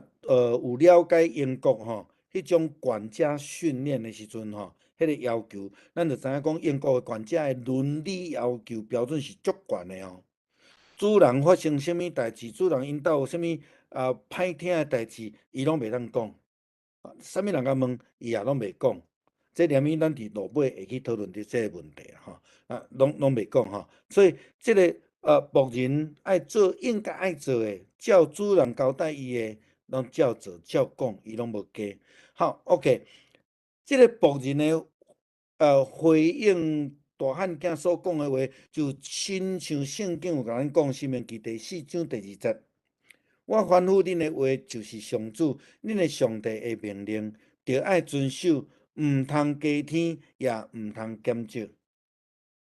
有了解英國吼，彼種管家訓練的時陣吼，彼个要求，咱就知影講英國的管家的倫理要求標準是足懸的哦。主人發生啥物代誌，主人𪜶兜有啥物啊歹聽的代誌，伊攏袂當講。啥物人共問，伊也攏袂講。這連物咱佇落尾會去討論著這个問題啦吼，啊，攏攏袂講吼。所以這个僕人愛做應該愛做的，照主人交代伊的，攏照做照講，伊攏無加。好，OK，這个僕人的回應大漢囝所講的話，就親像聖經有共咱講，申命記第四章第二節。我吩咐恁的話，就是上主，恁的上帝的命令，著愛遵守，毋通加添，也毋通減少。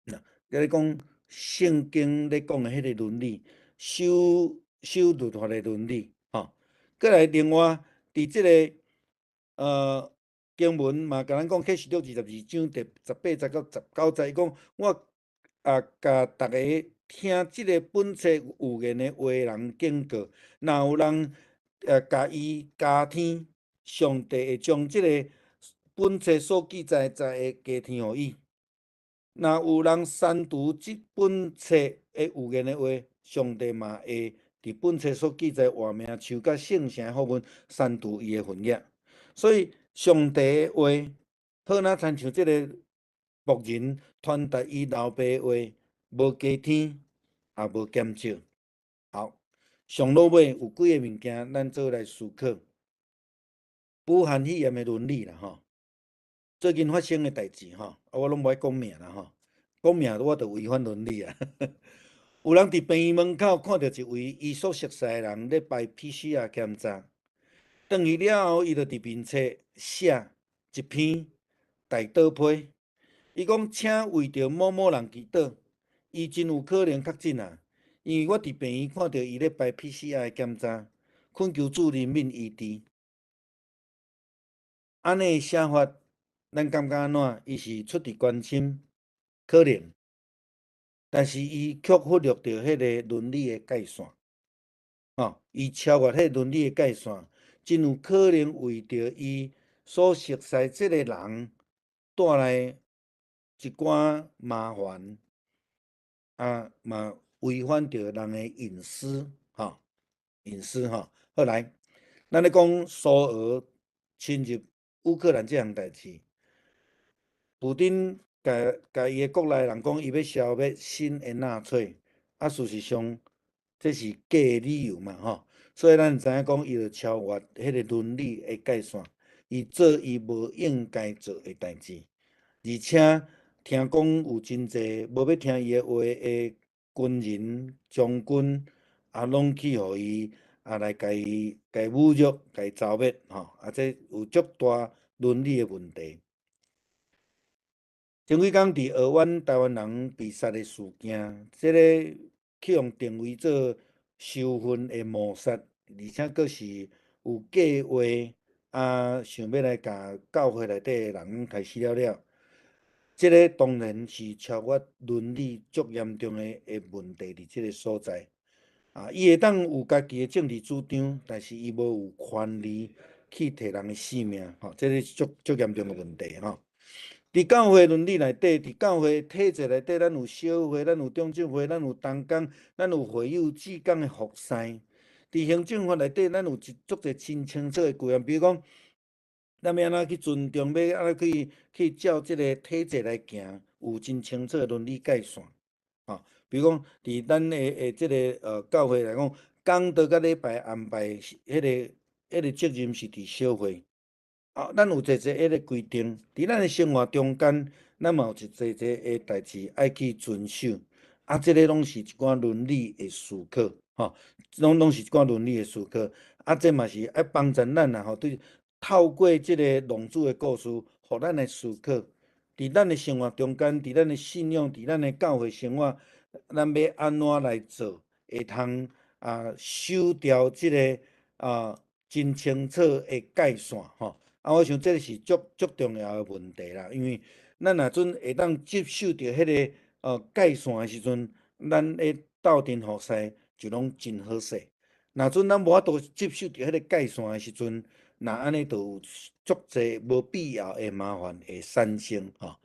嗱，佮你講聖經咧講的彼个倫理，守守律法的倫理，吼。閣來另外，佇這个經文嘛，共咱講啟示錄22章第18節到19節，伊講我啊，共逐个聽這个本冊預言的話人警告，若有人共伊加添，上帝會將這个本冊所記載的災禍加添予伊。若有人刪除這本冊的預言的話，上帝嘛會佇本冊所記載活命樹佮聖城的福分刪除伊的份額。所以上帝的話，好若親像這个僕人傳達伊老爸的話，無加添，也無減少。好，上落尾有幾个物件，咱做來思考。武漢肺炎的倫理啦，吼，最近發生的代誌吼，啊，我攏無愛講名啦，吼，講名我就違反倫理啊。有人佇病院門口看著一位伊所熟似的人咧排 PCR 檢查，轉去了後，伊就佇面冊寫一篇代禱批。伊講，請為著某某人祈禱，伊真有可能確診啊，因為我佇病院看著伊咧排 PCR 檢查，懇求主憐憫醫治。按呢寫法，咱感覺按怎？伊是出佇關心，可能，但是伊卻忽略著彼个倫理的界線，吼，伊超越彼個倫理的界線，真有可能為著伊所熟似這個人帶來一寡麻煩，啊，嘛違反著人的隱私，吼，隱私吼。好來，咱咧講蘇俄侵入烏克蘭這項代誌，普丁共共伊的國內人講，伊欲消滅新的納粹，啊，事實上這是假的理由嘛，吼。所以咱知影講，伊就超越彼个倫理的界線，伊做伊無應該做的代誌，而且聽講有真濟無欲聽伊的話的軍人、將軍，啊，攏去予伊啊來共伊共伊侮辱、共伊嘲滅，吼，啊，這有足大倫理的問題。前幾工佇澳灣台灣人被殺的事件，這个去予定位做仇恨的謀殺，而且閣是有計劃啊，想欲來共教會內底的人刣死了了。這个當然是超越倫理足嚴重的的問題佇這个所在。啊，伊會當有家己的政治主張，但是伊無有權利去提人的性命，吼，這个是足足嚴重的問題，吼。佇教會倫理內底，佇教會體制內底，咱有小會，咱有長執會，咱有同工，咱有會友志工的服侍。佇行政法內底，咱有一足濟真清楚的規範，比如講，咱欲按怎去尊重，欲按怎去照這个體制來行，有真清楚的倫理界線。吼，比如講，佇咱的這个教會來講，講道佮禮拜安排，彼个責任是佇小會。啊，咱有濟濟彼个規定，佇咱的生活中間，咱嘛有一濟濟的代誌愛去遵守。啊，這个攏是一寡倫理的思考，吼，攏是一寡倫理的思考。啊，這嘛是愛幫助咱啊，吼，對，透過這个浪子的故事，予咱來思考，佇咱的生活中間，佇咱的信仰，佇咱的教會生活，咱欲按怎來做，會通啊守牢這个啊真清楚的界線，吼。啊，我想這个是足足重要的問題啦，因為咱若陣會當接受著彼个界線的時陣，咱咧鬥陣服侍就攏真好勢。若陣咱無法度接受著彼个界線的時陣，若按呢就有足濟無必要的麻煩會產生吼。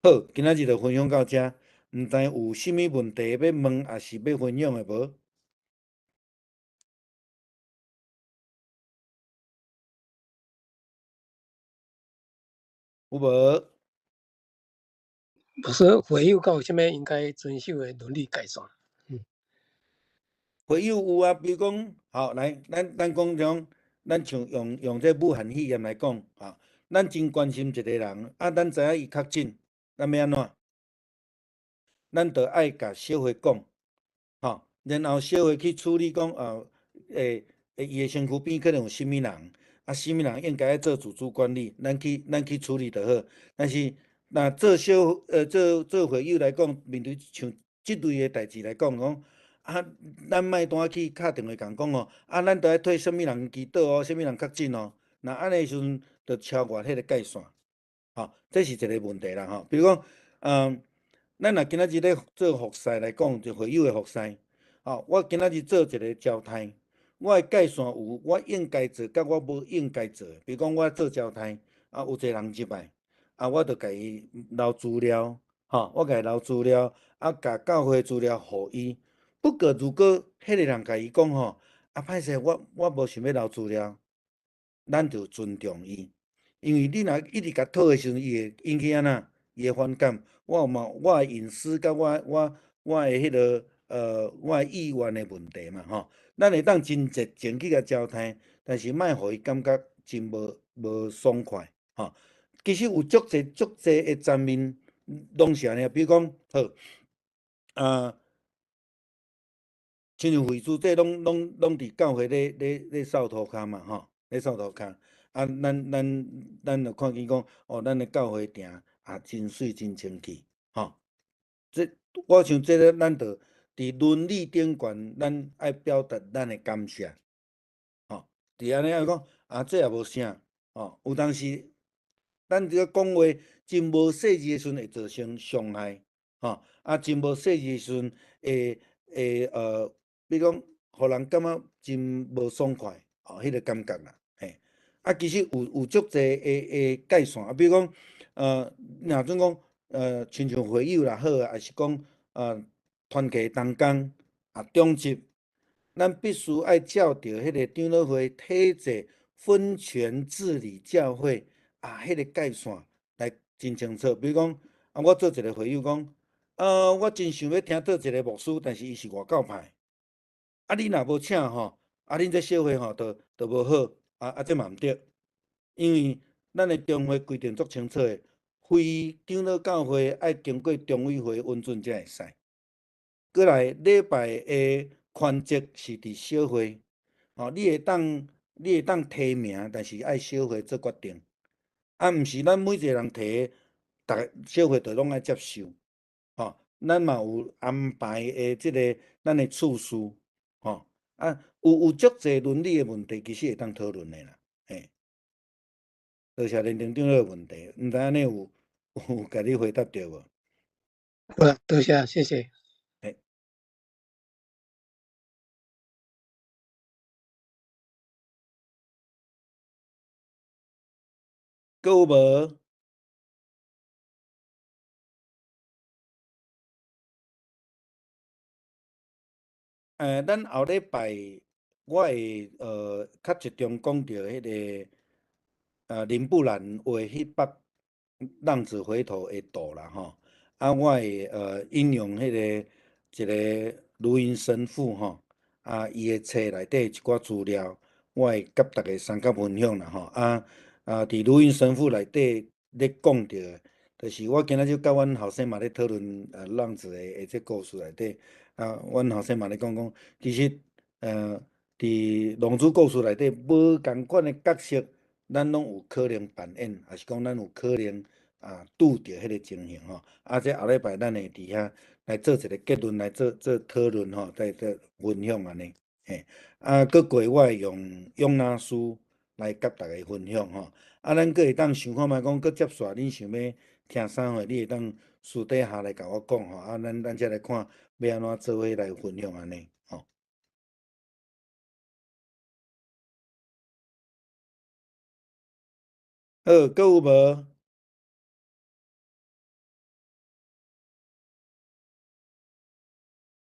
好，今仔日就分享到遮，毋知有啥物問題欲問，抑是欲分享的無？有無？無說會友敢有啥物應該遵守的倫理界線？會友有啊，比如講，好來，咱講種，咱像用這武漢肺炎來講，啊，咱真關心一個人，啊，咱知影伊確診，咱欲按怎？咱就愛共小會講，吼，然後小會去處理講，伊的身軀邊可能有啥物人。啊，啥物人應該愛做自主管理，咱去處理就好。但是，若做小做做會友來講，面對像這類的代誌來講，講啊，咱莫單去敲電話共講哦，啊，咱著愛替啥物人祈禱哦，啥物人確診哦。若按呢時陣，就超越彼個界線，吼，這是一個問題啦，吼。比如講，咱若今仔日咧做服侍來講，就會友的服侍，吼，我今仔日做一個交代。我的界線有我應該做，佮我無應該做的。比如講，我做交代，啊，有一個人入來，啊，我就共伊留資料，吼，我共伊留資料，啊，共教會資料予伊。不過，如果彼個人共伊講吼，啊，歹勢，我無想欲留資料，咱就尊重伊，因為你若一直共討的時陣，伊會引起按怎？伊會反感。我有嘛，我的隱私佮我的彼个我的意願的問題嘛，吼。咱會當真熱情去共交談，但是莫予伊感覺真無爽快，吼。其實有足濟足濟的層面，攏是按呢。比如講，好，啊，親像會主這攏佇教會咧掃塗跤嘛，吼，咧掃塗跤。啊，咱就看見講，哦，咱的教會埕啊，真媠真清氣，吼。這我想這个咱就佇倫理頂懸，咱愛表達咱的感謝，吼。佇按呢仔講，啊，這也無啥，吼。有當時，咱這個講話真無細緻的時陣，會造成傷害，吼。啊，真無細緻的時陣，會比如講，予人感覺真無爽快，吼，彼個感覺啦，嘿。啊，其實有足濟的界線，啊，比如講，若準講，親像會友也好，抑是講，團契同工啊，長執，咱必須愛照著彼個長老會體制分權治理教會啊，彼個界線來真清楚。比如講，啊，我做一個會友講，我真想欲聽倒一個牧師，但是伊是外教派，啊，你若無請吼，啊，恁這小會吼，就無好，啊，這嘛毋對，因為咱的中會規定足清楚的，非長老教會愛經過中委會允准才會使。過來禮拜的權責是佇小會，吼，你會當提名，但是愛小會做決定，啊，毋是咱每一個人提，逐个小會就攏愛接受，吼，咱嘛有安排的這个咱的次序，吼，啊，有足濟倫理的問題，其實會當討論的啦，嘿。多謝連長長老的問題，毋知按呢有共你回答著無？好啦，多謝，謝謝。閣有無？咱後禮拜我會較集中講著彼个林布蘭畫彼幅浪子回頭的圖啦吼。啊，我會引用彼个一个盧雲神父吼，啊，伊的冊內底一寡資料，我會佮大家相佮分享啦吼。啊，佇盧雲神父內底咧講著，就是我今仔日佮阮後生嘛咧討論浪子的這故事內底。啊，阮後生嘛咧講講，其實，佇浪子故事內底，無仝款的角色，咱攏有可能扮演，抑是講咱有可能啊拄著彼个情形吼。啊，這後禮拜咱會佇遐來做一個結論，來做做討論吼，再做分享按呢。嘿，啊，閣過我會用約拿書來佮大家分享吼。啊，咱閣會當想看覓講，閣接續恁想欲聽啥貨，你會當私底下來共我講吼。啊，咱才來看。欲按怎做伙來分享按呢？吼。好，閣有無？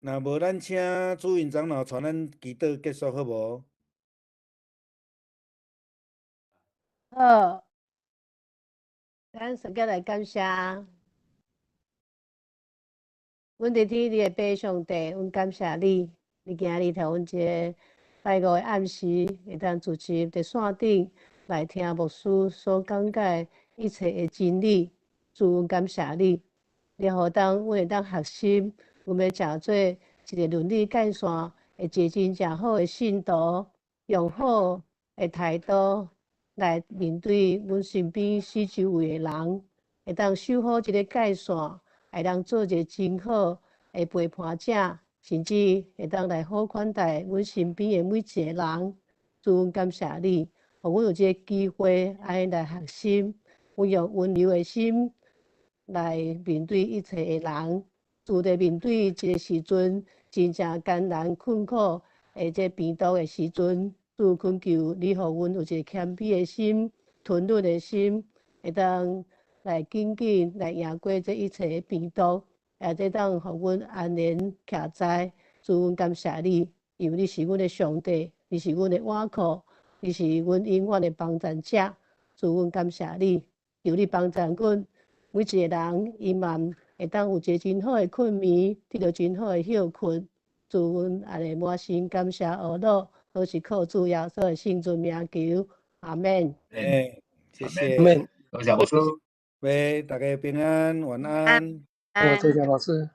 若無，咱請主任長老帶咱祈禱結束好無？好，咱首先來感謝。阮佇天裡的父上帝，阮感謝你，你今日予阮這个拜五的暗時，會當聚集佇線頂來聽牧師所講解一切的真理。主，阮感謝你，你予當阮會當學習，阮欲成做一个倫理界線的一个真正好的信徒，用好的態度來面對阮身邊四周圍的人，會當守好這个界線。會當做一個真好的陪伴者，甚至會當來好款待阮身邊的每一個人。主，阮感謝你，予阮有這個機會，按呢來學習，阮用溫柔的心來面對一切的人。主，佇面對這個時陣真正艱難困苦的這病毒的時陣，主懇求你，予阮有一個謙卑的心、吞忍的心，會當來緊緊來贏過這一切的病毒，也會當予阮安然徛在。主，阮感謝你，因為你是阮的上帝，你是阮的倚靠，你是阮永遠的幫贊者。主，阮感謝你，求你幫贊阮每一個人，伊嘛會當有一個真好的睏眠，得著真好的歇睏。主，阮按呢滿心感謝阿樂，都是靠主耶穌的聖尊名求，阿們。欸，謝謝。阿們。多謝牧師。喂，大家平安，晚安。好，謝謝老師。